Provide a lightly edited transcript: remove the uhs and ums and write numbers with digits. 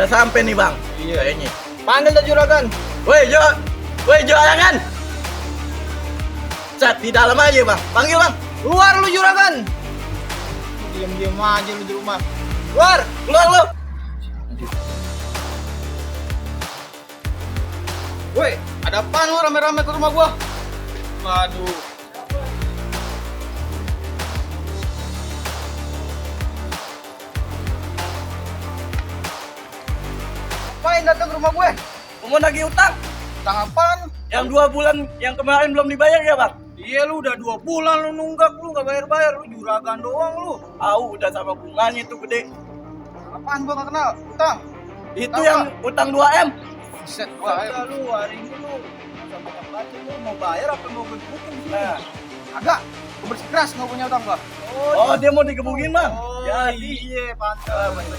Udah sampai nih bang. Iya. Kayaknya. Panggil dah juragan. Woi juragan. Cat di dalam aja bang. Panggil bang. Keluar lu juragan. Diam-diam aja lu di rumah. Keluar. Keluar lu. Woi, ada apaan lu rame-rame ke rumah gua? Waduh. Ngapain datang ke rumah gue? Mau nagih utang. Utang apaan? Yang 2 bulan yang kemarin belum dibayar ya bang? Iya lu udah 2 bulan lu nunggak lu gak bayar-bayar lu juragan doang lu. Tahu udah sama bunganya tuh gede. Apaan gua gak kenal? Utang. Itu Tahu, yang Pak. utang 2M. Set gua lu hari ini lu sama banget lu mau bayar apa mau gue gebukin sih? Nah. Agak, gue bersikeras nggak punya utang gua. Oh dia mau digebukin bang? Oh, Jadi. iya pantas.